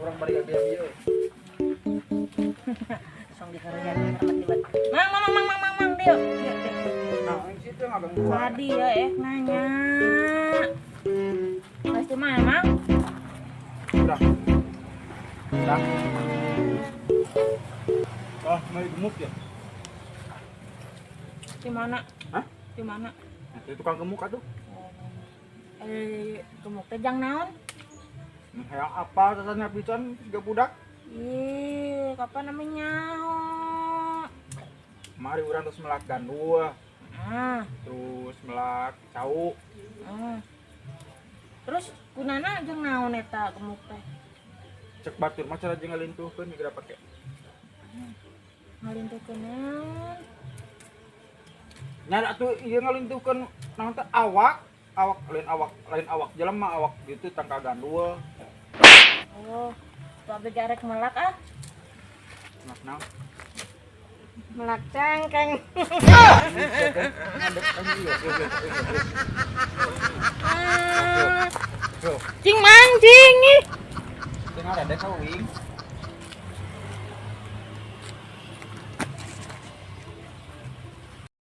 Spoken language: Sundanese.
Urang bari dia ieu. Song diheureuyan tiba. Mang, mang, mang, mang, mang, mang, dieu. Dieu, dieu. Nah, yang situ ngagangguan. Tadi ya nanya. Pasti mana, Mang? Udah. Udah. Ah, mau gemuk ya? Di mana? Hah? Di mana? Di tukang gemuk atuh. Eh, gemuk teh jang naon? Hayang apa tatanya pisan siga budak? Ih, kapan namanya? Mari urang terus melak gandul, Ah, terus melak cau. Ah. Terus gunana jeung naon eta gemuk teh? Cek batur mah cara jeung ngalintuhkeun geura pake. Ngalintuhkeun naon? Nya atuh ieu ngalintuhkeun naon teh awak, awak lain, awak lain, awak jelema, awak gitu tangka gandul. Oh, tuh abdi arek melak ah. Melak naon? Melak cengkeng. Ngadep kan ieu. Ieu, ieu, ieu. Ah, Tuh, cing, Mang, cing. Ih. teu ngaredek ka uing.